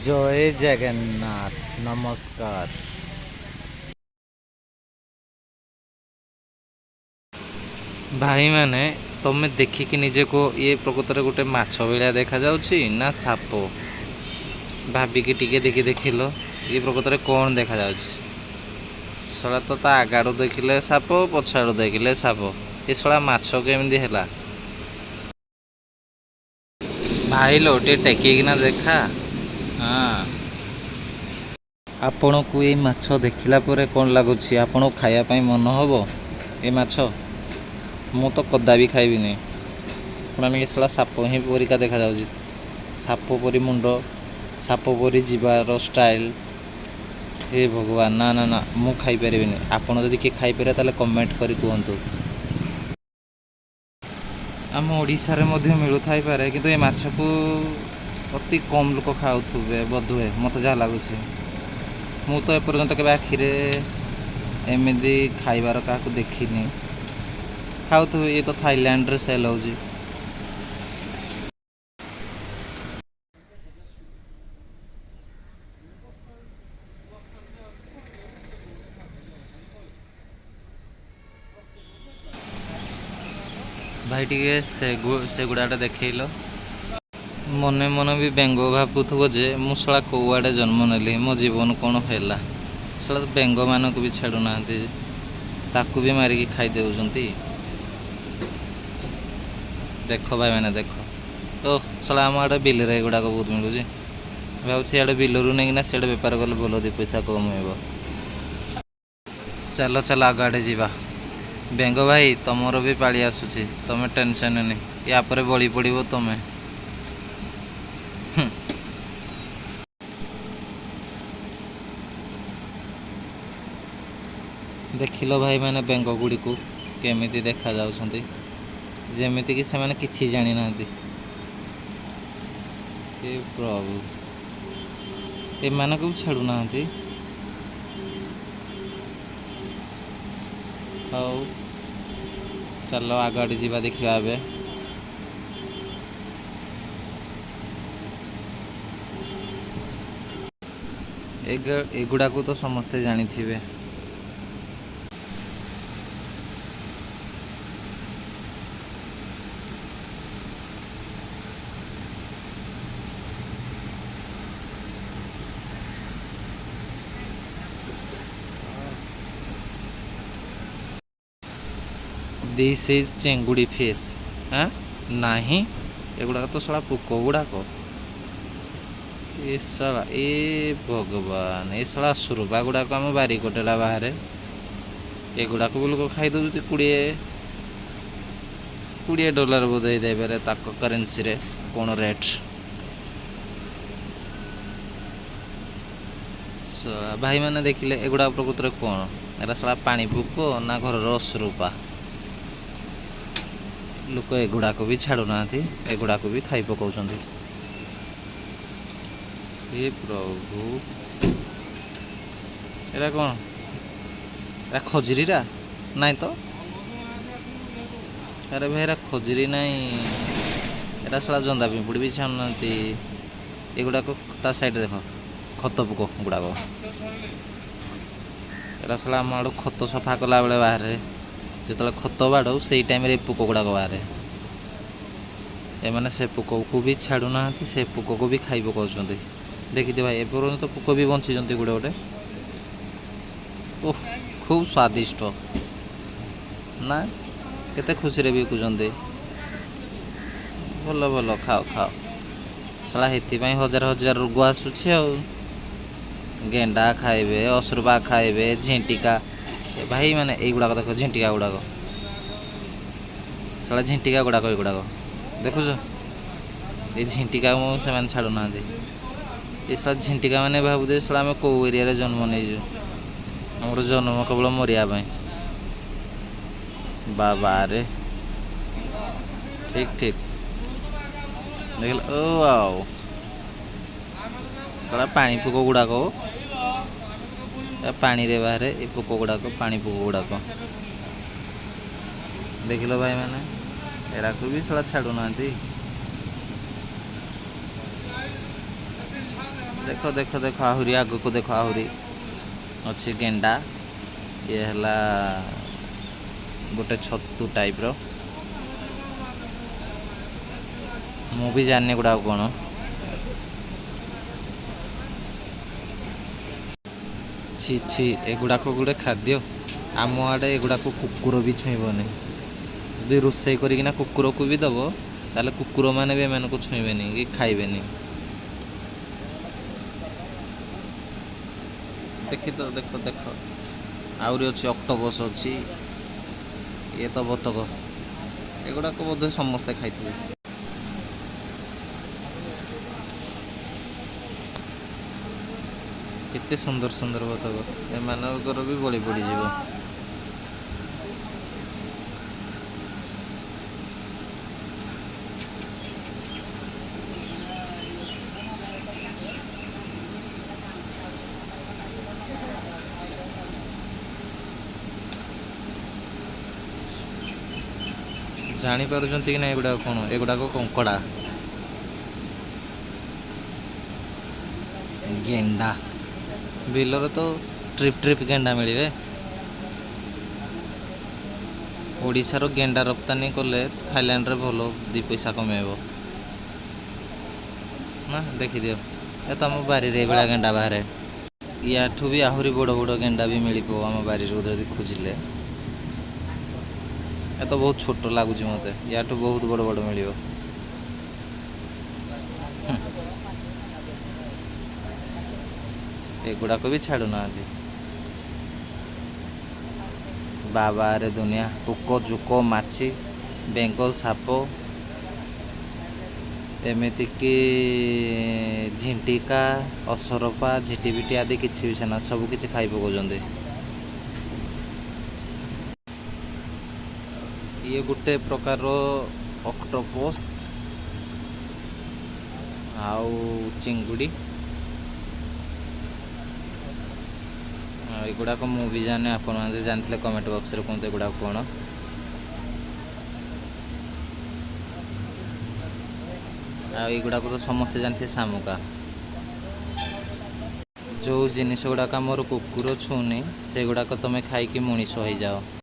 ଜୟ ଜଗନ୍ନାଥ, ନମସ୍କାର। ଭାଇମାନେ, ତମେ ଦେଖିକି ନିଜେ କୁହ, ଇଏ ପ୍ରକୃତରେ ଗୋଟେ ମାଛ ଭଳିଆ ଦେଖାଯାଉଛି ନା ସାପ? ଭାବିକି ଟିକେ ଦେଖି ଦେଖିଲ, ଇଏ ପ୍ରକୃତରେ କ'ଣ ଦେଖାଯାଉଛି? ଶଳା ତ ତା ଆଗାଡ଼ୁ ଦେଖିଲେ ସାପ, ପଛଆଡ଼ୁ ଦେଖିଲେ ସାପ। ଏ ଶଳା ମାଛ କେମିତି ହେଲା? ଭାଇ ଲୋ, ଟିକେ ଟେକିକିନା ଦେଖା। ହଁ, ଆପଣଙ୍କୁ ଏଇ ମାଛ ଦେଖିଲା ପରେ କ'ଣ ଲାଗୁଛି? ଆପଣଙ୍କୁ ଖାଇବା ପାଇଁ ମନ ହେବ ଏ ମାଛ? ମୁଁ ତ କଦାପି ଖାଇବିନି। ମାନେ ଏ ଶଳା ସାପ ହିଁ ପରିକା ଦେଖାଯାଉଛି। ସାପ ପରି ମୁଣ୍ଡ, ସାପ ପରି ଯିବାର ଷ୍ଟାଇଲ୍। ହେ ଭଗବାନ, ନା ନା ନା, ମୁଁ ଖାଇପାରିବିନି। ଆପଣ ଯଦି କିଏ ଖାଇପାରିବେ, ତାହେଲେ କମେଣ୍ଟ କରି କୁହନ୍ତୁ। ଆମ ଓଡ଼ିଶାରେ ମଧ୍ୟ ମିଳୁଥାଇପାରେ, କିନ୍ତୁ ଏ ମାଛକୁ ଅତି କମ୍ ଲୋକ ଖାଉଥିବେ ବୋଧହୁଏ, ମୋତେ ଯାହା ଲାଗୁଛି। ମୁଁ ତ ଏପର୍ଯ୍ୟନ୍ତ କେବେ ଆଖିରେ ଏମିତି ଖାଇବାର କାହାକୁ ଦେଖିନି। ଖାଉଥିବେ। ଇଏ ତ ଥାଇଲାଣ୍ଡରେ ସେଲ୍ ହେଉଛି। ଭାଇ, ଟିକେ ସେଗୁଡ଼ାଟା ଦେଖେଇଲ। ମନେ ମନେ ବି ବେଙ୍ଗ ଭାବୁଥିବ ଯେ ମୁଁ ଶଳା କୋଉଆଡ଼େ ଜନ୍ମ ନେଲି, ମୋ ଜୀବନ କ'ଣ ହେଲା? ଶଳା ତ ବେଙ୍ଗମାନଙ୍କୁ ବି ଛାଡ଼ୁନାହାନ୍ତି, ତାକୁ ବି ମାରିକି ଖାଇ ଦେଉଛନ୍ତି। ଦେଖ ଭାଇମାନେ, ଦେଖ। ଓ ଶଳା, ଆମ ଆଡ଼େ ବିଲରେ ଏଗୁଡ଼ାକ ବହୁତ ମିଳୁଛି। ଭାବୁଛି ଇଆଡ଼େ ବିଲରୁ ନେଇକିନା ସିଆଡ଼େ ବେପାର କଲେ ଭଲ ଦୁଇ ପଇସା କମ୍ ହେବ। ଚାଲ ଚାଲ, ଆଗ ଆଡ଼େ ଯିବା। ବେଙ୍ଗ ଭାଇ, ତମର ବି ପାଳି ଆସୁଛି, ତମେ ଟେନସନ୍ ନି। ୟା ପରେ ବଳି ପଡ଼ିବ ତମେ। ଦେଖିଲ ଭାଇମାନେ, ବେଙ୍ଗ ଗୁଡ଼ିକୁ କେମିତି ଦେଖାଯାଉଛନ୍ତି, ଯେମିତିକି ସେମାନେ କିଛି ଜାଣିନାହାନ୍ତି। ହେ ପ୍ରଭୁ, ଏମାନଙ୍କୁ ବି ଛାଡ଼ୁନାହାନ୍ତି। ହଉ ଚାଲ, ଆଗ ଆଡ଼େ ଯିବା, ଦେଖିବା ଏବେ। ଏଗୁଡ଼ାକୁ ତ ସମସ୍ତେ ଜାଣିଥିବେ। This is ଚିଙ୍ଗୁଡ଼ି fish. ନାହିଁ, ଏଗୁଡ଼ାକ ତ ଶଳା ପୋକ ଗୁଡ଼ାକ। ଏ ଶଳା, ଏ ଭଗବାନ, ଏ ଶଳା ସୁରୁପା ଗୁଡ଼ାକ ଆମ ବାରିକଟେଲା ବାହାରେ। ଏଗୁଡ଼ାକ ବି ଲୋକ ଖାଇ ଦେଉଛନ୍ତି। 20 20 ଡଲାର ବୋଧେ ହେଇଯାଇପାରେ ତାଙ୍କ କରେନ୍ସିରେ କ'ଣ ରେଟ୍। ଭାଇମାନେ ଦେଖିଲେ, ଏଗୁଡ଼ାକ ପ୍ରକୃତରେ କ'ଣ? ଏରା ଶଳା ପାଣି ପୋକ ନା ଘରର ଅସରପା? ଲୋକ ଏଗୁଡ଼ାକ ବି ଛାଡ଼ୁନାହାନ୍ତି, ଏଗୁଡ଼ାକ ବି ଖାଇ ପକାଉଛନ୍ତି। ହେ ପ୍ରଭୁ, ଏରା କ'ଣ? ଏରା ଖଜୁରୀରା ନାଇଁ ତ? ଆରେ ଭାଇ, ଏରା ଖଜୁରୀ ନାଇଁ। ଏରା ଶଳା ଜନ୍ଦା ପିମ୍ପୁଡ଼ି ବି ଛାଡ଼ୁନାହାନ୍ତି ଏଗୁଡ଼ାକ। ତା ସାଇଡ଼ରେ ଦେଖ, ଖତ ପୋକ ଗୁଡ଼ାକ। ଏରା ଶଳା ଆମ ଆଡ଼ୁ ଖତ ସଫା କଲା ବେଳେ ବାହାରେ। ଯେତେବେଳେ ଖତ ବାଡ଼ଉ, ସେଇ ଟାଇମ୍ରେ ଏ ପୋକ ଗୁଡ଼ାକ ବାହାରେ। ଏମାନେ ସେ ପୋକକୁ ବି ଛାଡ଼ୁନାହାନ୍ତି, ସେ ପୋକକୁ ବି ଖାଇ ପକାଉଛନ୍ତି। ଦେଖିଥିବେ ଭାଇ, ଏପର୍ଯ୍ୟନ୍ତ ପୋକ ବି ବଞ୍ଚିଛନ୍ତି ଗୋଟେ ଗୋଟେ। ଓଃ, ଖୁବ୍ ସ୍ୱାଦିଷ୍ଟ ନା? କେତେ ଖୁସିରେ ବିକୁଛନ୍ତି। ଭଲ ଭଲ, ଖାଅ ଖାଅ। ଶଳା ସେଥିପାଇଁ ହଜାର ହଜାର ରୋଗ ଆସୁଛି। ଆଉ ଗେଣ୍ଡା ଖାଇବେ, ଅସରପା ଖାଇବେ, ଝିଣ୍ଟିକା। ଏ ଭାଇ ମାନେ, ଏଇଗୁଡ଼ାକ ଦେଖ, ଝିଣ୍ଟିକା ଗୁଡ଼ାକ। ଶଳା ଝିଣ୍ଟିକା ଗୁଡ଼ାକ ଏଗୁଡ଼ାକ ଦେଖୁଛ? ଏଇ ଝିଣ୍ଟିକା ମୁଁ ସେମାନେ ଛାଡ଼ୁନାହାନ୍ତି। ଏ ଶଳା ଝିଣ୍ଟିକା ମାନେ ଭାବୁଥିବେ, ଶଳା ଆମେ କେଉଁ ଏରିଆରେ ଜନ୍ମ ନେଇଛୁ, ଆମର ଜନ୍ମ କେବଳ ମରିବା ପାଇଁ। ବାବାରେ, ଠିକ ଠିକ ଦେଖିଲ। ଓ ଆଉ ଶଳା ପାଣି ପୋକ ଗୁଡ଼ାକ ଏ ପାଣିରେ ବାହାରେ। ଏ ପୋକ ଗୁଡ଼ାକ, ପାଣି ପୋକ ଗୁଡ଼ାକ ଦେଖିଲ ଭାଇମାନେ? ଏରାକୁ ବି ଶଳା ଛାଡ଼ୁନାହାନ୍ତି। ଦେଖ ଦେଖ ଦେଖ, ଆହୁରି ଆଗକୁ ଦେଖ, ଆହୁରି ଅଛି ଗେଣ୍ଡା। ଇଏ ହେଲା ଗୋଟେ ଛତୁ ଟାଇପ୍ର, ମୁଁ ବି ଜାଣିନି ଏଗୁଡ଼ାକ କ'ଣ। ଛି ଛି, ଏଗୁଡ଼ାକ ଗୋଟେ ଖାଦ୍ୟ? ଆମ ଆଡ଼େ ଏଗୁଡ଼ାକ କୁକୁର ବି ଛୁଇଁବନି। ଯଦି ରୋଷେଇ କରିକିନା କୁକୁରକୁ ବି ଦେବ, ତାହେଲେ କୁକୁରମାନେ ବି ଏମାନଙ୍କୁ ଛୁଇଁବେନି କି ଖାଇବେନି। ଦେଖି ତ, ଦେଖ ଦେଖ, ଆହୁରି ଅଛି, ଅକ୍ଟୋପସ୍ ଅଛି। ଇଏ ତ ବତକ। ଏଗୁଡ଼ାକ ବୋଧେ ସମସ୍ତେ ଖାଇଥିବେ। କେତେ ସୁନ୍ଦର ସୁନ୍ଦର ବତକ, ଏମାନଙ୍କର ବି ବଳି ପଡ଼ିଯିବ। ଜାଣିପାରୁଛନ୍ତି କି ନା ଏଗୁଡ଼ାକ କ'ଣ? ଏଗୁଡ଼ାକ କଙ୍କଡ଼ା, ଗେଣ୍ଡା। ବିଲରେ ତ ଟ୍ରିପ୍ ଟ୍ରିପ୍ ଗେଣ୍ଡା ମିଳିବେ। ଓଡ଼ିଶାର ଗେଣ୍ଡା ରପ୍ତାନୀ କଲେ ଥାଇଲାଣ୍ଡରେ ଭଲ 2 ପଇସା କମେଇବ ନା। ଦେଖିଦିଅ, ଏ ତ ଆମ ବାରିରେ ଏଇଭଳିଆ ଗେଣ୍ଡା ବାହାରେ। ୟାଠୁ ବି ଆହୁରି ବଡ଼ ବଡ଼ ଗେଣ୍ଡା ବି ମିଳିବ ଆମ ବାରିରୁ ଯଦି ଖୋଜିଲେ। ଏ ତ ବହୁତ ଛୋଟ ଲାଗୁଛି ମୋତେ, ୟାଠୁ ବହୁତ ବଡ଼ ବଡ଼ ମିଳିବ। ଏଗୁଡ଼ାକ ବି ଛାଡ଼ୁନାହାନ୍ତି। ବାବାରେ, ଦୁନିଆ ପୋକ ଜୋକ, ମାଛି, ବେଙ୍ଗ, ସାପ, ଏମିତିକି ଝିଣ୍ଟିକା, ଅସରପା, ଝିଟିପିଟି ଆଦି କିଛି ବି ସେନା, ସବୁ କିଛି ଖାଇ ପକାଉଛନ୍ତି। ଇଏ ଗୋଟେ ପ୍ରକାରର ଅକ୍ଟୋପସ୍ ଆଉ ଚିଙ୍ଗୁଡ଼ି। ଏଗୁଡ଼ାକ ମୁଁ ବି ଜାଣେ, ଆପଣମାନେ ଯଦି ଜାଣିଥିଲେ କମେଣ୍ଟ ବକ୍ସରେ କୁହନ୍ତୁ ଏଗୁଡ଼ାକ କ'ଣ। ଆଉ ଏଗୁଡ଼ାକ ତ ସମସ୍ତେ ଜାଣିଥିବେ, ଶାମୁକା। ଯେଉଁ ଜିନିଷ ଗୁଡ଼ାକ ଆମର କୁକୁର ଛୁଉଁନି, ସେଗୁଡ଼ାକ ତୁମେ ଖାଇକି ମଣିଷ ହେଇଯାଅ।